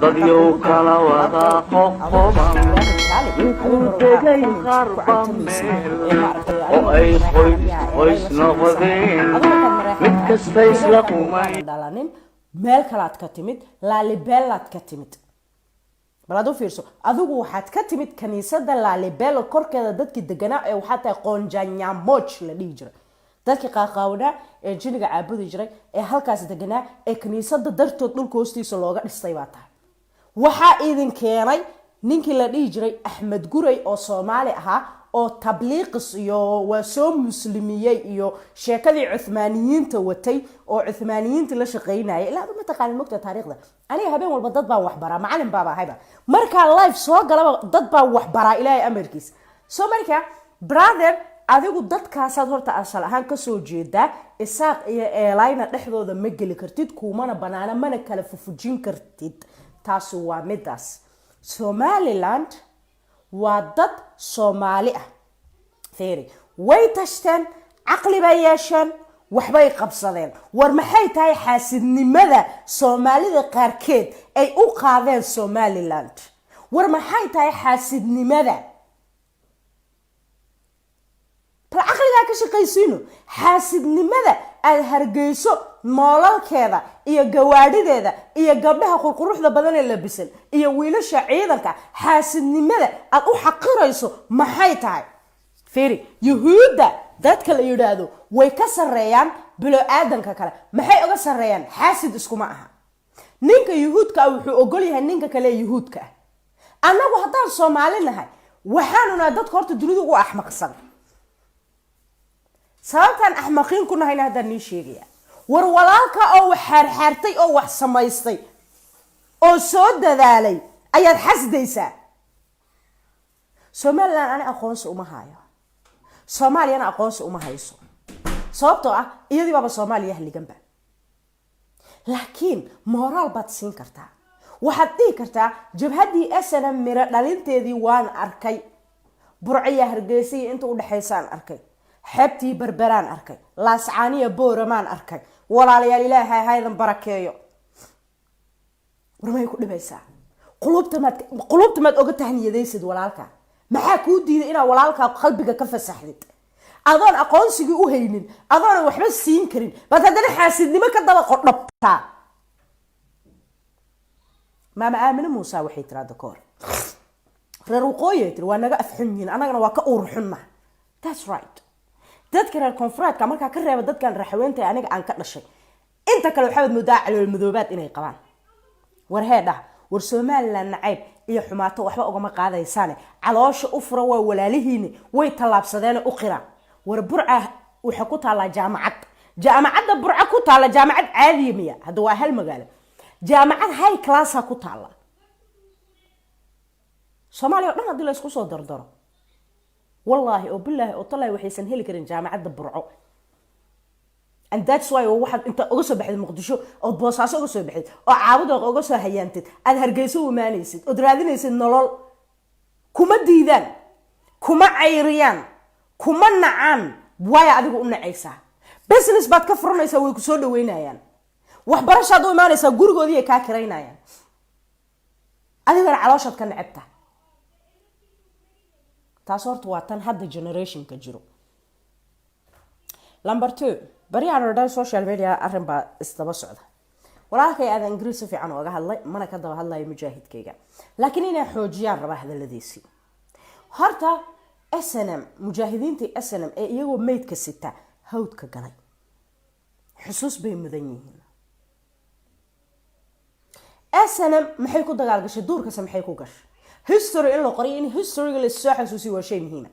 Dadyow kala wada qoqoban, intuu degay qarba meel oo ay qoys qoys noqdeen, mid kasta isla qumay. Dhalanin meel kalaad ka timid, Laalibeelaad ka timid. Bal ad u fiirso, adigu waxaad ka timid kaniisada Laalibelo korkeeda dadkii deganaa ee waxaa tahay Qoonjanyamoj la dhihi jiray, dadkii qaaqaawanaa ee jiniga caabudi jiray ee halkaas deganaa ee kaniisada dartood dhulka hoostiisa looga dhistay baa tahay. Waxaa idin keenay ninkii la dhihi jiray Axmed Guray oo Soomaali ahaa oo tabliiqis iyo waa soo muslimiyey iyo sheekadii Cuhmaaniyiinta watay oo Cuhmaaniyiinta la shaqaynaya. Ilaa adu ma taqaanin, mogta taariikhda. Aniga habeen walba dad baan waxbaraa, macalin baaba ahayba. Markaa live soo galaba dad baan waxbaraa, Ilaahay amarkiis. So marka, brother, adigu dadkaasaad horta asal ahaan kasoo jeedaa. Isaaq iyo Eelayna dhexdooda ma geli kartid, kuumana banaana, mana kala fufujin kartid. Taasi waa midaas. Somaliland waa dad Soomaali ah. Fiiri, way tashteen, caqli bay yeesheen, waxbay qabsadeen. War maxay tahay xaasidnimada Soomaalida qaarkeed ay u qaadeen Somaliland? War maxay tahay xaasidnimada? Bal caqligaa ka shaqaysiino. Xaasidnimada aada Hargeyso moolalkeeda iyo gawaadhideeda iyo gabdhaha qurquruxda badan ee labisan iyo wiilasha ciidanka, xaasidnimada aada u xaqirayso maxay tahay? Fiiri, Yuhuudda dadka la yidhaahdo way ka sarreeyaan bilo-aadanka kale. Maxay uga sarreeyaan? Xaasid iskuma aha. Ninka Yuhuudka ah wuxuu ogol yahay ninka kale ee Yuhuudka ah. Annagu haddaan Soomaali nahay, waxaanu nahay dadka horta dunida ugu axmaqsan. Sababtaan axmaqiin ku nahayna haddaan nii sheegaya. War walaalka oo wax xaarxaartay oo wax samaystay oo soo dadaalay ayaad xasdaysaa. Somaliland ani aqoonsi uma hayo, Soomaaliyana aqoonsi uma hayso, sababtoo ah iyadii baaba Soomaaliya haliganba. Laakiin moraal baad siin kartaa. Waxaad dhihi kartaa, jabhaddii SNM miro dhalinteedii waan arkay, Burciya Hargeysa iyo inta udhexaysaan arkay, xeebtii Berberaan arkay, Laascaaniya Booramaan arkay. Walaalayaal, Ilaahay haydan barakeeyo. Warmay ku dhibaysaa? Qulubta maad oga tahniyadaysid walaalka? Maxaa kuu diiday inaad walaalkaa qalbiga ka fasaxdid, adoon aqoonsigii u haynin, adoonan waxba siin karin, baad haddana xaasidnimo ka daba qodhabtaa? Maama Aamine Muuse waxay tiraada kahor, reer waqooyi ay tiri waa naga afxun yihiin, annagana waa ka uur xunna. That's right. Dadka reer koonfureedka markaa ka reeba dadkan raxweynta aniga aan ka dhashay, inta kale waxaad moodaa calool madoobaad inay qabaan. War hee dhah, war Somaliland nacayb iyo xumaato waxba ugama qaadaysaane, caloosha u fura. Waa walaalihiini, way tallaabsadeene u qira. War Burca waxay ku taallaa jaamacad. Jaamacadda Burca ku taalla jaamacad caadiya miya? Hadda waa hal magaalo, jaamacad high classa ku taalla. Soomaaliya o dhan haddii la isku soo dardaro, wallaahi oo bilaahi oo tallaahi, waxaysan heli karin jaamacadda Burco. And that's why waxaad inta uga soo baxdid Muqdisho, ood Boosaaso uga soo baxdid, oo Caabudooq uga soo hayaantid, aad Hargeyso u imaanaysid, ood raadinaysid nolol. Kuma diidaan, kuma cayriyaan, kuma nacaan. Waaya adigu u nacaysaa? Business baad ka furanaysaa, way ku soo dhaweynayaan. Waxbarashaad u imaanaysaa, gurigoodii ay kaa kiraynayaan. Adigana calooshaad ka necebta. Taas horta waa tan hadda generationka jiro. Number two, baryahan oo dhan social media arrin baa isdaba socda. Walaalkay Aadan Ingiriis si fiican ooga hadlay, mana ka daba hadlayo mujaahidkayga, laakiin inay xoojiyaan rabaa hadaladiisii. Horta SNM, mujaahidiintii SNM ee iyagoo meydka sita hawdka galay, xusuus bay mudan yihiin. SNM maxay ku dagaal gashay? Duurkase maxay ku gashay? History in la qoriyo, in historyga lasoo xasuusiyo waa shay muhiima.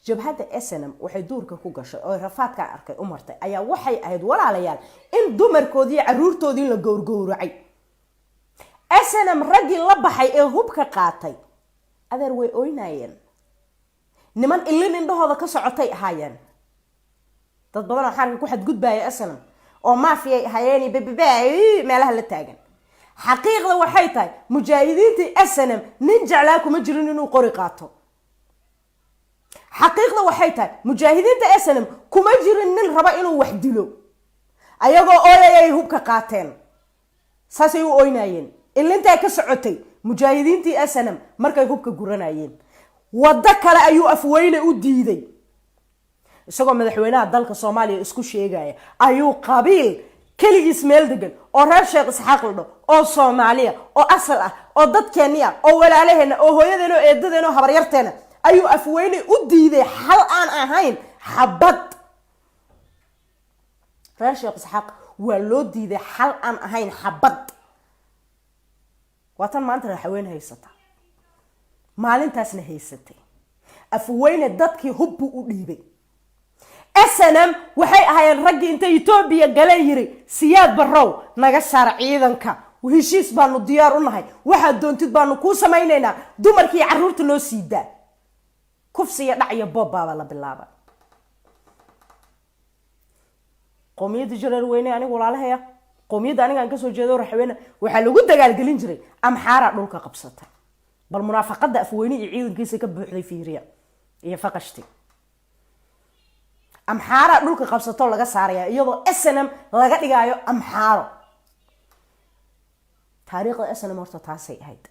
Jabhadda SNM waxay duurka ku gashay oo rafaadka arkay u martay ayaa waxay ahayd, walaalayaal, in dumarkoodii iyo caruurtoodii la gowrgowracay. SNM raggii la baxay ee hubka qaatay, adeer, way oynayeen. Niman ilin indhahooda ka socotay ahaayeen. Dad badan oo xarka ku xadgudbaya SNM oo maafiyay ahaayeen, bbb meelaha la taagan. Xaqiiqda waxay tahay, mujaahidiintii SNM nin jeclaa kuma jirin inuu qori qaato. Xaqiiqda waxay tahay, mujaahidiinta SNM kuma jirin nin raba inuu wax dilo. Ayagoo ooyayay hubka qaateen, saasay u oynayeen. Ilintaa ka socotay mujaahidiintii SNM markay hubka guranayeen. Waddo kale ayuu Afweyne u diiday. Isagoo madaxweynaha dalka Soomaaliya isku sheegaya ayuu qabiil keligiis meel degan oo reer Sheekh Isxaaq la dhaho, oo Soomaaliya oo asal ah, oo dadkeenni ah, oo walaalaheena, oo hooyadeena, oo eedadeena, oo habaryarteena, ayuu Afweyne u diiday xal aan ahayn xabad. Reer Sheekh Isxaaq waa loo diiday xal aan ahayn xabad. Waa tan maanta Raxaweyne haysata, maalintaasna haysatay. Afweyne dadkii hub buu u dhiibay. SNM waxay ahaayeen raggii intay Etoobiya galeen yiri, "Siyaad Barrow, naga saar ciidanka, heshiis baanu diyaar u nahay, waxaad doontid baanu kuu samaynaynaa, dumarkii carruurta noo sii daa." Kufsiya, dhac iyo boob baaba la bilaaba. Qowmiyadda Jareer Weyne, anigu walaalahaya, qowmiyadda aniga aan kasoo jeedo Raxweyne, waxaa lagu dagaalgelin jiray Amxaara dhulka qabsatay. Bal munaafaqada Afweyne iyo ciidankiisa ka buuxday fiiriya iyo faqashti. Amxaara dhulka qabsatoo laga saaraya, iyadoo SNM laga dhigaayo Amxaaro. Taariikhda SNM horta taasay ahayd.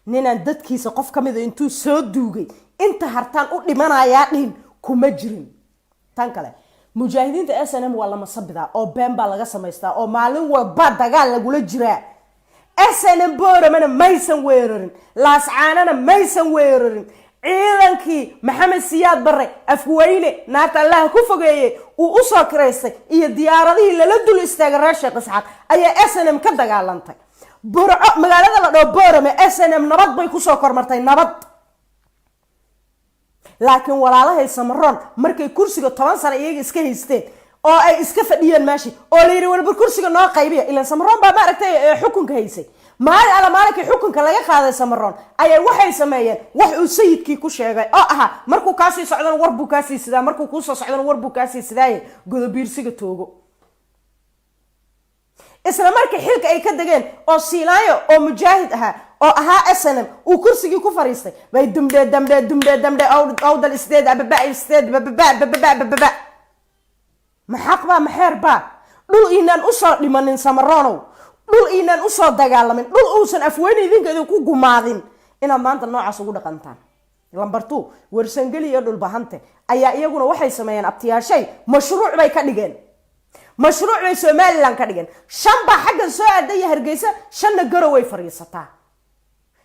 Ninaan dadkiisa qof ka mida intuu soo duugay inta hartaan u dhimanayaa dhihin kuma jirin. Tan kale, mujaahidiinta SNM waa lama sabidaa oo been baa laga samaystaa oo maalin walba dagaal lagula jiraa. SNM Booramana maysan weerarin, Laascaanana maysan weerarin. Ciidankii Maxamed Siyaad Barre, Afweyne naarta Allaha ku fogeeyey, uu usoo kiraystay iyo diyaaradihii lala dul istaagay reer Sheekh Isxaaq ayaa SNM ka dagaalantay. Burco, magaalada la dhaho Boorame, SNM nabad bay kusoo kormartay, nabad. Laakiin walaalahay Samaroon markay kursiga 10 sano iyaga iska haysteen oo ay iska fadhiyeen meeshii, oo la yidhi, "Walba kursiga noo qaybiya," ilaan Samaroon baa, maaragtay, xukunka haysay. Maalin alla maalinkii xukunka laga qaaday Samaroon ayay waxay sameeyeen wax uu sayidkii ku sheegay oo ahaa, markuu kaasii socdana war buu kaasii sidaa, markuu kuusoo socdana war buu kaasii sidaaye, Godobiirsiga toogo. Isla markii xilka ay ka degeen oo Siilaayo oo mujaahid ahaa oo ahaa SNM uu kursigii ku fariistay bay dumdhe damdhe dumdhe damdhe, Awdal State, ababa State, bababa bababa bababa. Ma xaq baa? Ma xeer baa? Dhul inaan usoo dhimanin, Samaronow, dhul inaan usoo dagaalamin, dhul uusan Afweyne idinka idinku gumaadin, inaad maanta noocaas ugu dhaqantaan. Number two, Warsangeli iyo Dhulbahante ayaa iyaguna waxay sameeyeen, abtiyaashay, mashruuc bay ka dhigeen, mashruuc bay Somaliland ka dhigeen. Shan baa xaggan soo aadaya Hargeysa, shanna Garoway fadhiisataa.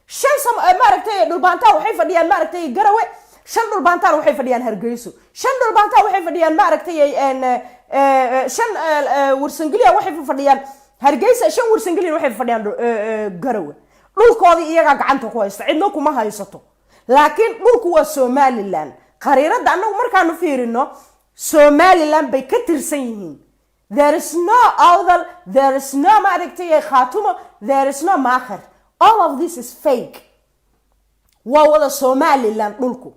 Shan maaragtay, Dhulbaantaa waxay fadhiyaan, maaragtay, Garawe, shan Dhulbaantaana waxay fadhiyaan Hargeyso, shan Dhulbaantaa waxay fadhiyaan, maaragtay, shan Warsangeliya waxay fadhiyaan Hargeysa, shan Warsangeliya waxay fadhiyaan Garawe. Dhulkoodii iyagaa gacanta ku haysta, cidno kuma haysato, laakiin dhulku waa Somaliland. Khariirada annagu markaanu fiirino, Somaliland bay ka tirsan yihiin. There is no Awdal, there is no, maaragtay, Khaatumo, there is no Maakhir. All of this is fake. Waa wada Somaliland dhulku.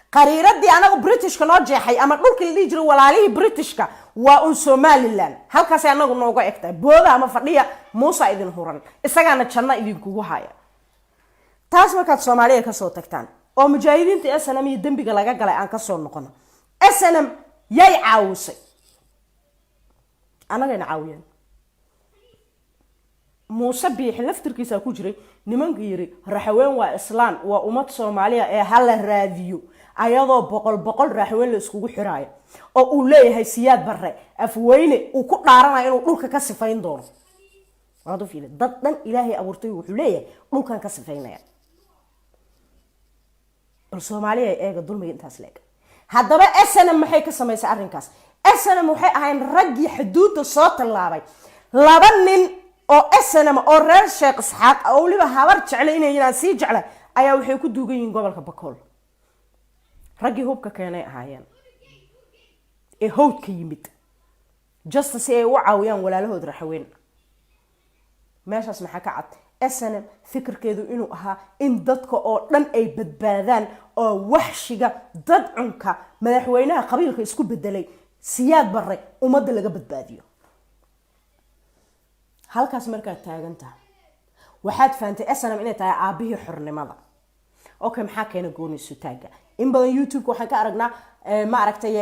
Qariiradii anagu Britishka noo jeexay ama dhulkii la dhihi jiray walaalihii Britishka waa un Somaliland. Halkaasay anagu nooga egtahay. Booda ama fadhiya, Muusa idin huran, isagaana janno idinkugu haya. Taas markaad Soomaaliya kasoo tagtaan oo mujaahidiinta SNM iyo dembiga laga galay aan kasoo noqono, SNM yay caawisay? Annagayna caawiyeen. Muuse Biixi laftirkiisaa ku jiray nimanka yiri, "Raxaween waa islaan, waa ummad Soomaaliya ee hala raadiyo," ayadoo boqol boqol Raxaween la iskugu xiraayo oo uu leeyahay Siyaad Barre, Afweyne uu ku dhaaranayo inuu dhulka ka sifayn doono. Waad u fiiri, dad dhan Ilaahay abuurtay wuxuu leeyahay dhulkan ka sifaynaya. Bal Soomaaliya eega dulmiga intaas leeg. Haddaba SNM maxay ka samaysay arrinkaas? SNM waxay ahayn raggii xuduudda soo tallaabay. Laba nin oo SNM oo reer Sheekh Isxaaq oo weliba Habar Jecle inay sii jecla ayaa waxay ku duugan yihiin gobolka Bakool. Raggii hubka keenay ahaayeen ee hawdka yimid, just si ay u caawiyaan walaalahood Raxaweyn. Meeshaas maxaa ka cad? SNM fikirkeedu inuu ahaa in dadka oo dhan ay badbaadaan oo waxshiga dadcunka madaxweynaha qabiilka isku bedelay Siyaad Barre ummadda laga badbaadiyo. Halkaas markaad taagan tahay, waxaad fahantay SNM inay tahay aabihii xornimada. Okay, maxaa keena gooni isutaaga? In badan YouTube-ka waxaan ka aragnaa, ma aragtay,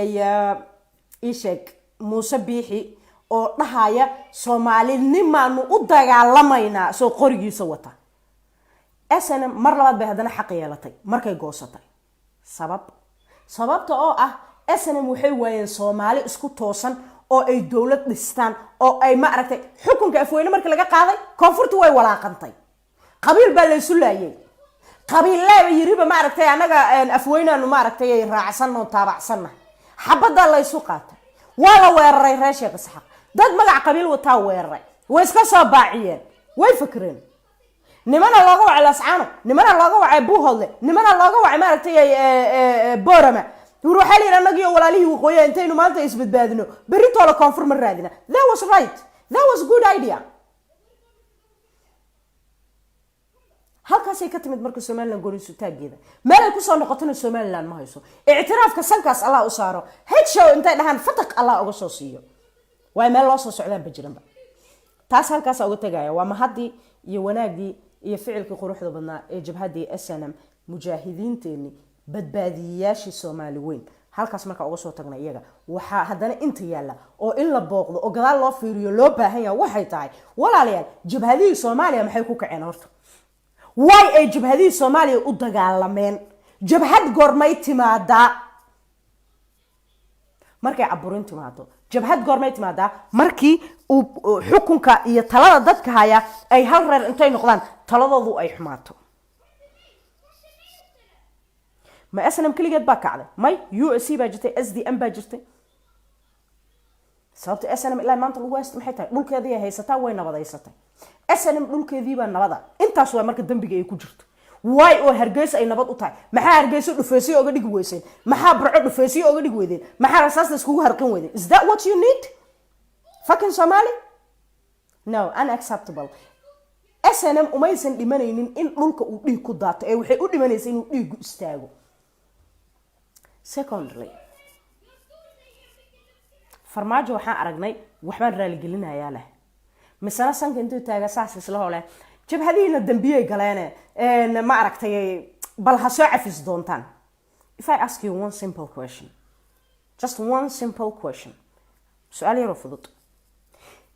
ii sheeg, Muuse Biixi oo dhahaya, "Soomaalinimaanu u dagaalamaynaa," isagoo qorigiisa wata. SNM mar labaad bay haddana xaq yeelatay markay goosatay. Sababta oo ah SNM waxay waayeen Soomaali isku toosan oo ay dowlad dhistaan oo ay, ma aragtay, xukunka Afweyne markii laga qaaday, koonfurti way walaaqantay, qabiil baa laysu laayay, qabiilleeba yiriba, ma aragtay, annaga Afweynaanu, ma aragtay, ay raacsan oo taabacsanna, xabaddaa laysu qaatay, waa la weeraray reer Sheekh Isxaaq, dad magac qabiil wataa weeraray, way iska soo baaciyeen, way fakreen. Nimana looga wacay Lascaano, nimana looga wacay Buuhoodle, nimana looga wacay, maaragtay, Boorama. War waxaa la yidhi, annagiyo walaalihii waqooyiha intaynu maanta isbadbaadino, berritoola koonfur ma raadina. That was right, that was good idea. Halkaasay ka timid marka Somaliland gooniisutaageeda. Meel ay kusoo noqotona Somaliland ma hayso. Ictiraafka sankaas Allah u saaro, headshow intay dhahaan fataq Allah uga soo siiyo, waayo meel loo soo socdaanba jiranba. Taas halkaasa uga tegaya. Waa mahadii iyo wanaaggii iyo ficilkii quruxda badnaa ee jabhaddii SNM, mujaahidiinteeni, badbaadiyayaashii Soomaali weyn. Halkaas markaa uga soo tagnay iyaga, waxaa haddana inta yaalla oo in la booqdo oo gadaal loo fiiriyo loo baahan yaha waxay tahay, walaalayaal, jabhadihii Soomaaliya maxay ku kaceen horta? Way ay jabhadihii Soomaaliya u dagaalameen? Jabhad goormay timaadaa? Markay caburin timaado. Jabhad goormay timaadaa? Markii uu xukunka iyo talada dadka haya ay hal reer intay noqdaan, taladoodu ay xumaato. Ma SNM keligeed baa kacday? May, USC baa jirtay, SDM baa jirtay. Sababta SNM ilaa maanta lagu haysto maxay tahay? Dhulkeedii ay haysataa, way nabadaysatay. SNM dhulkeediibaa nabada. Intaas waa marka dambiga ay ku jirto. Waay oo Hargeysa ay nabad u tahay? Maxaa Hargeysa dhufeysyo oga dhigi weyseen? Maxaa Burco dhufeysyo oga dhigi weydeen? Maxaa rasaasta iskugu harqin weydeen? Is that what you need, fucking Somali? No, unacceptable. SNM umaysan dhimanaynin in dhulka uu dhiig ku daato, ee waxay u dhimanaysa inuu dhiiggu istaago. Secondly, Farmaajo waxaan aragnay waxbaan raaligelinayaa leh, misena sanka intuu taaga saas isla hole, jabhadihiina dambiyey galeene, ma aragtay, bal ha soo cafis doontaan. If I ask you one simple question, just one simple question, su-aal yaroo fudud: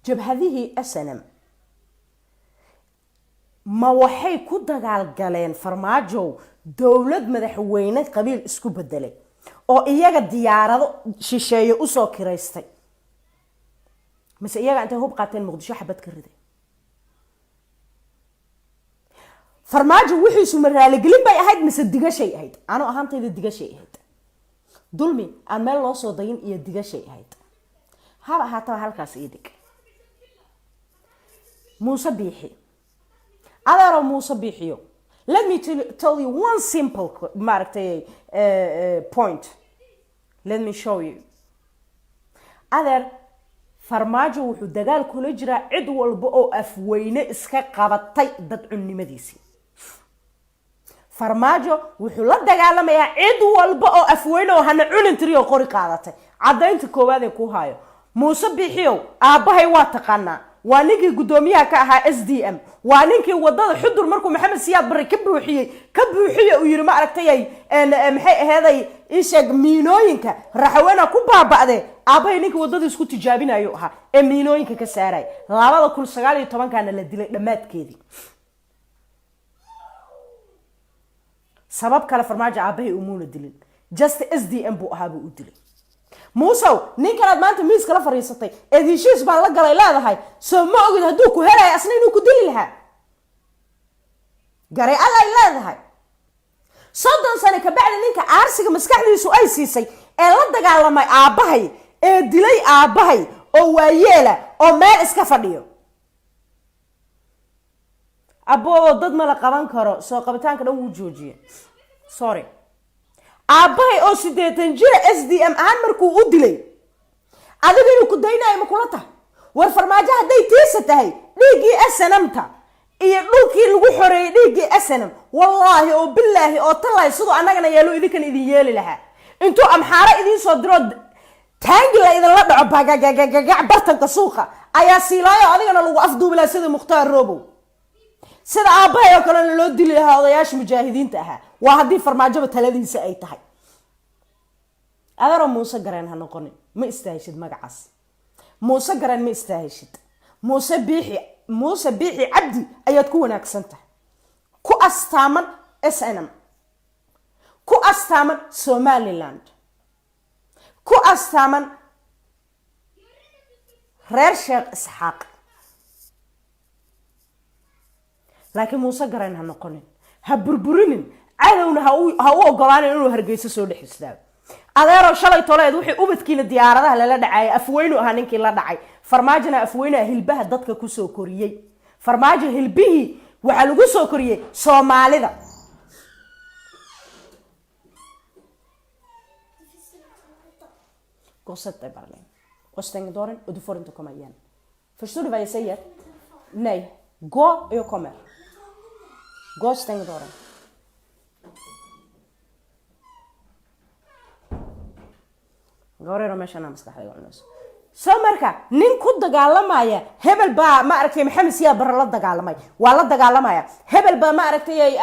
jabhadihii SNM ma waxay ku dagaalgaleen, Farmaajow, dowlad madaxweyne qabiil isku bedelay oo iyaga diyaarado shisheeye usoo kiraystay, mise iyaga intay hub qaateen Muqdisho xabad ka riday? Farmaajo wixiisu ma raaligelin bay ahayd mise digashay ahayd? Anu ahaantayda digashay ahayd, dulmi aan meel loo soo dayin iyo digashay ahayd. Haba ahaataba, halkaas ii dhig. Muuse Biixi, adeero Muuse Biixiyo, let me tell you one simple, maaragtay, point. Let me show you. Adeer, Farmaajo wuxuu dagaal kula jiraa cid walba oo Afweyne iska qabatay dad cunnimadiisii. Farmaajo wuxuu la dagaalamayaa cid walba oo Afweyne oo hana cunin tiri oo qori qaadatay. Caddaynta koowaad ee ku hayo, Muuse Biixiyow, aabbahay waa taqaanaa, waa ninkii guddoomiyaha ka ahaa SDM, waa ninkii wadada Xudur markuu Maxamed Siyaad Barre ka buuxiyey, ka buuxiye uu yiri, ma aragtay, maxay aheeday, isheeg, miinooyinka Raxaweena ku baaba'de. Aabbahay ninkii wadada isku tijaabinayo ahaa ee miinooyinka ka saaray. 2019-kana la dilay dhammaadkeedii. Sabab kale Farmaajo aabbahay umuuna dilin, just SDM buu ahaa buu u dilay. Muusow, ninkanaad maanta miiska la fadhiisatay eed heshiis baan la galay leedahay, soo ma ogid hadduu ku helaya asna inuu ku dili lahaa? Garay allay leedahay. 30 sano kabacdi ninka aarsiga maskaxdiisu ay siisay ee la dagaalamay aabbahay ee dilay aabbahay oo waayeela oo meel iska fadhiyo, aboo dad ma la qaban karo, soo qabitaanka dhan wuu joojiye. Sorry, aabbahay oo 80 jira SDM ahaan markuu u dilay, adiga inuu ku daynayo ma kula tahay? War Farmaajo hadday tiisa tahay dhiiggii SNM-ta iyo dhulkii lagu xoreeyey dhiiggii SNM, wallaahi oo bilaahi oo tallahi, siduu annagana yeelo idinkan idin yeeli lahaa. Intuu Amxaaro idiin soo diro, taangi la idinla dhaco bagagagagac bartanka suuqa ayaa siilaayo, adigana lagu afduubi lahaa sida Mukhtaar Robow, sida aabbahay oo kalena loo dili lahaa odayaasha mujaahidiinta ahaa. Waa haddii Farmaajoba taladiisa ay tahay. Adeero, Muuse Gareen ha noqonin, ma istaahishid magacaas. Muuse Gareen ma istaahishid. Muuse Biixi, Muuse Biixi Cabdi ayaad ku wanaagsan tahay, ku Astaaman SNM ku astaaman, Somaliland ku astaaman, reer Sheekh Isxaaq. Laakiin Muuse Garayn ha noqonin, ha burburinin cadowna, ha u ogolaanin inuu Hargeyso soo dhex istaago. Adeeroo, shalay toleed wixii ubadkiina diyaaradaha lala dhacayay, Afweynu ahaa ninkii la dhacay. Farmaajona Afweynaha hilbaha dadka kusoo koriyey. Farmaajo hilbihii waxaa lagu soo koriyey Soomaalida. Gå och sätt dig bara Linn. Och stäng dörren och du får inte komma igen. Förstår du vad jag säger? Nej. Gå och jag kommer. Gå och stäng dörren. Gabareero, meeshaan maskaxdayga cunayso. Soo marka nin ku dagaalamaya, hebel baa, ma aragtay, Maxamed Siyaad Barre la dagaalamay, waa la dagaalamaya. Hebel baa, ma aragtay,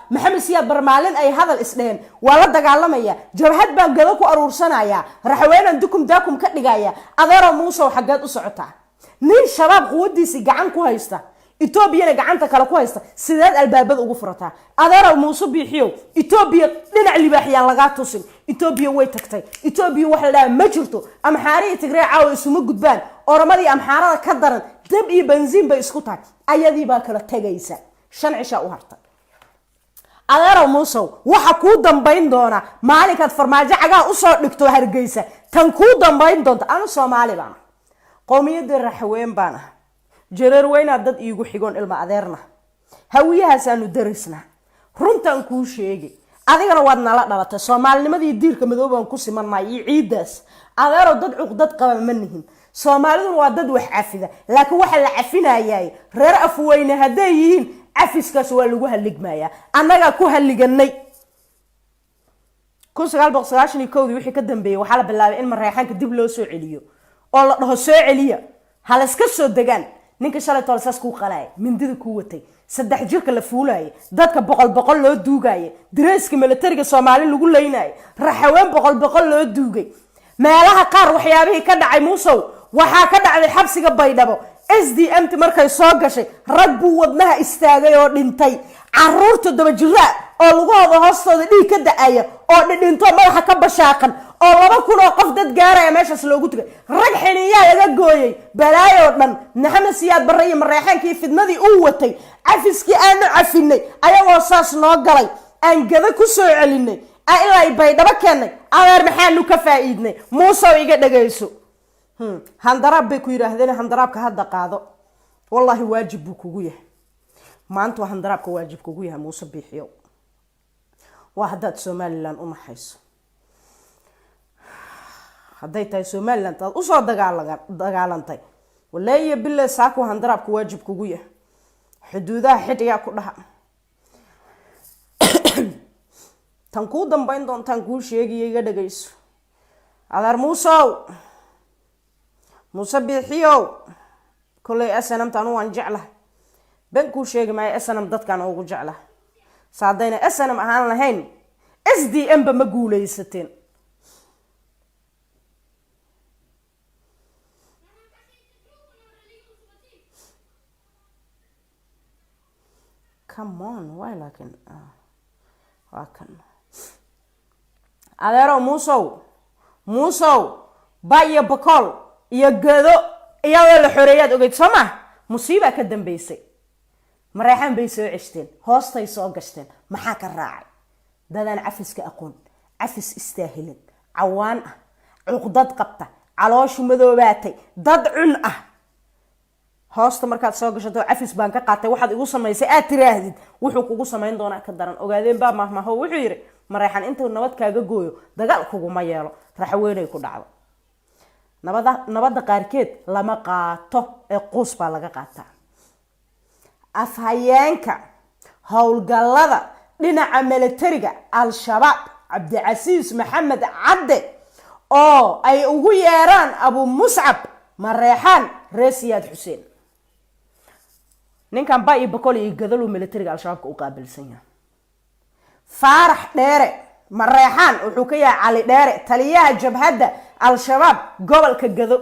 Maxamed Siyaad Barre maalin ay hadal isdheheen, waa la dagaalamaya. Jabhad baa gado ku aruursanaya, raxweenan dukum daakum ka dhigaya. Adeeroo Muusow, xaggeed u socotaa? Nin Shabaab quwadiisii gacan ku haysta, Etoobiyana gacanta kale ku haysta, sideed albaabada ugu furataa? Adeerow Muuse Biixiyow, Etoobiya dhinac libaaxyaan lagaa tusin. Etoobiya way tagtay. Etoobiya waxa la dhaha ma jirto. Amxaari iyo Tigree caawa isuma gudbaan. Oromadii Amxaarada ka daran, dab iyo benziin bay isku tahay. Ayadii baa kala tegaysa. 5 cishaa u hartay. Adeerow Muusow, waxa kuu dambayn doona maalinkaad Farmaajo cagaha usoo dhigto Hargeysa, tan kuu dambayn doonta. Anu Soomaali baan ah, qowmiyadii Raxween baan ah, Jareer Weynaa dad iigu xigoon ilma adeerna, Hawiyahaasaanu darisnaa. Runtaan kuu sheegay, adigana waad nala dhalatay. Soomaalinimadii diirka madoobaan ku simannahay iyo ciiddaas. Adeerow, dad cuqdad qaba ma nihin. Soomaaliduna waa dad wax cafida, laakiin waxa la cafinayaay reer Afweyne hadday yihiin, cafiskaas waa lagu haligmayaa. Annagaa ku haliganay. 1991-dii wixii ka dambeeyey waxaa la bilaabay in Mareexaanka dib loo soo celiyo oo la dhaho soo celiya, ha layska soo degaan. Ninka shalay toole saas kuu qalaaya, mindida kuu watay, saddex jirka la fuulaayay, dadka boqol boqol loo duugaaye, dareeska milatariga Soomaali lagu leynaayo, raxaween boqol boqol loo duugay, meelaha qaar waxyaabihii ka dhacay. Muusow, waxaa ka dhacday xabsiga Baydhabo. SDM t markay soo gashay, rag buu wadnaha istaagay oo dhintay, caruur 7 jira oo lugahooda hoostooda dhiig ka da-aya oo dhidhinto, madaxa ka bashaaqan, oo 2000 oo qof dad gaaraya meeshaas loogu tugay, rag xiniyaa laga gooyey, balaayoo dhan. Maxamed Siyaad Barre iyo Mareexaankii fidnadii uu watay, cafiskii aanu cafinay, ayagoo saas noo galay, aan gada ku soo celinay, aan ilaa Baydhabo keennay. Adeer, maxaanu ka faa'iidnay? Muusow, iga dhagayso. Handaraab bay ku yidhaahdeen. Handaraabka hadda qaado. Wallaahi waajib buu kugu yahay maanta. Waa handaraabka waajib kugu yahay, Muuse Biixiyow, waa haddaad Somaliland u naxayso. Hadday tahay Somaliland aad usoo dagaalantay, waleeyo bile saaku handaraabka waajib kugu yahay. Xuduudaha xidhigaa ku dhaha. Tan kuu dambayn doontaan kuu sheegiyo, iga dhagayso. Adeer Muusow, Muuse Biixiyow, kolley SNM ta anu waan jeclahay, ben kuu sheegi maayo. SNM dadkaan ugu jeclahay. Se haddayna SNM ahaan lahayn, SDM ba ma guuleysateen. Come on, why? Laakiin waa kan. Adeerow Muusow, Muusow, ba iyo Bakool iyo Gedo iyadoo la xoreeyaad ogeyd, soo ma? Musiibaa ka dambeysay. Mareexaan bay soo ceshteen, hoostay soo gashteen. Maxaa ka raacay? Dadaan cafiska aqoon, cafis istaahilin, cawaan ah, cuqdad qabta, calooshu madoobaatay, dad cun ah. Hoosta markaad soo gashato, cafis baan ka qaatay, waxaad igu samaysay aad tiraahdid, wuxuu kugu samayn doonaa ka daran. Ogaadeen baa mahmaho, wuxuu yidhi: Mareexan intuu nabad kaaga gooyo, dagaal kuguma yeelo. Raxweynay ku dhacdo. Nabada, nabadda qaarkeed lama qaato ee quus baa laga qaataa. Afhayeenka howlgallada dhinaca milatariga Al-Shabaab, Cabdicasiis Maxamed Cadde, oo ay ugu yeeraan Abu Muscab, Mareexaan reer Siyaad Xuseen. Ninkan ba iyo Bokol iyo Gadaluu milatariga Al-Shabaabka u qaabilsan yahay. Faarax Dheere, Mareexaan, wuxuu ka yahay Cali Dheere, taliyaha jabhadda Al-Shabaab gobolka Gado.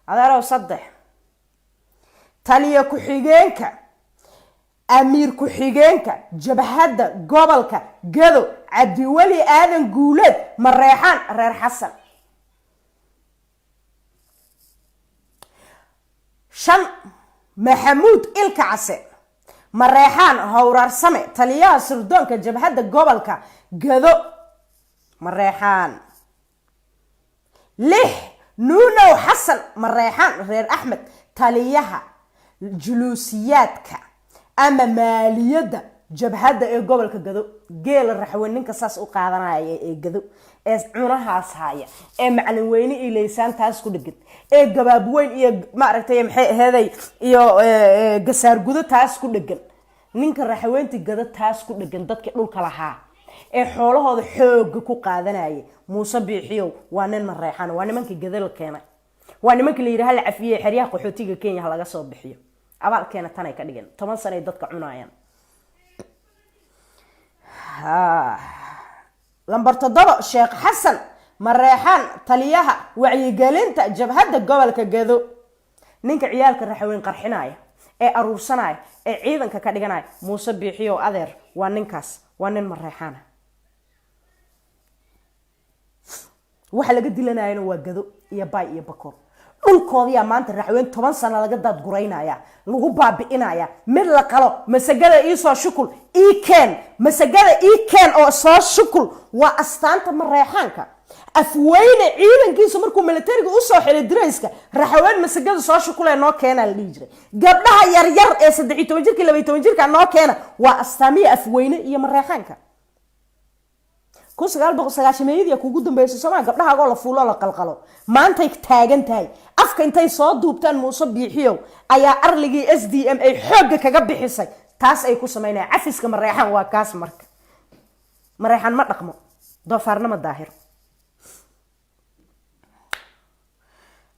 Adeerow, saddex Taliya ku-xigeenka, amiir ku-xigeenka jabhadda gobolka Gado, Cabdiweli Aadan Guuleed, Mareexaan, reer Xasan. 5, Maxamuud Ilka Case, Mareexaan, Howraarsame, taliyaha sirdoonka jabhadda gobolka Gado, Mareexaan. 6, Nuunow Xasan, Mareexaan, reer Axmed, taliyaha juluusiyaadka ama maaliyadda jabhadda ee gobolka Gado. Geela Raxweyn ninka saas u qaadanaya ee Gado ee cunahaas haya ee macalin weyne iyo leysaan taas ku dhegan ee gabaabweyn iyo maaragtay maxay aheeday iyo gasaar gudo taas ku dhegan, ninka Raxweynti Gado taas ku dhegan, dadkii dhulka lahaa ee xoolahooda xooga ku qaadanaya, Muuse Biixiyow, waa nin Mareexan. Waa nimankii Gado la keenay, waa nimankii la yidhi hala cafiyey, xeryaha qaxootiga Kenya ha laga soo bixiyo. Abaalkeena tanay ka dhigeen, 10 sanay dadka cunayaan. Lambar 7, Sheekh Xasan, Mareexaan, taliyaha wacyigelinta jabhadda gobolka Gado, ninka ciyaalka Raxweyn qarxinaya ee aruursanaya ee ciidanka ka dhiganaya, Muuse Biixiyow adeer, waa ninkaas, waa nin Mareexaana. Waxa laga dilanayana waa Gado iyo Baay iyo Bakool. Dhulkoodiyaa maanta Raxweyn 10 sano laga daadguraynaya, lagu baabi'inaya. Mid la qalo, masagada iisoo shukul ii keen, masagada ii keen oo soo shukul, waa astaanta Mareexaanka. Afweyne ciidankiisu markuu militariga usoo xiray dirayska, Raxaween masagada soo shukulee noo keena la dhihi jiray. Gabdhaha yaryar ee 13 jirka, 12 jirka noo keena, waa astaamiya Afweyne iyo Mareexaanka. 1990-meeyadii kugu dambeysay Soomaa gabdhahaagoo la fuulo, la qalqalo, maantay taagan tahay. Afka intay soo duubtaan, Muuse Biixiyow, ayaa arligii SDM ay xoogga kaga bixisay taas ay ku samaynayaan. Cafiska Mareexaan waa kaas. Marka Mareexaan ma dhaqmo, doofaarna ma daahiro.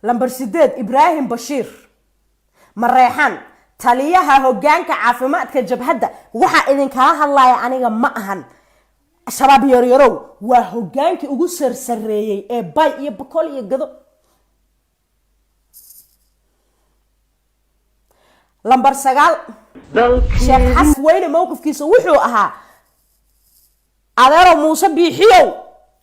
Lambar 8, Ibraahim Bashiir, Mareexaan, taliyaha hogaanka caafimaadka jabhadda. Waxaa idinkala hadlaya aniga ma ahan Shabaab yaryarow, waa hogaankii ugu sarsareeyey ee Bay iyo Bakool iyo Gado. Lambar 9, Sheekh Xasan Weyne mowqifkiisa wuxuu ahaa, adeerow Muuse Biixiyow,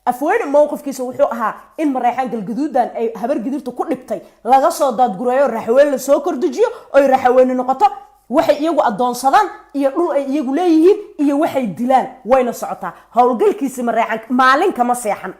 Afweyne mowqifkiisa wuxuu ahaa in Mareexaan Galgaduudan ay Habar Gidirta ku dhibtay laga soo daadgureeyo, Raxweyne lasoo kordejiyo, oy Raxweyne noqoto waxay iyagu addoonsadaan iyo dhul ay iyagu leeyihiin iyo waxay dilaan. Wayna socotaa howlgalkiisi. Mareexaan maalin kama seexan.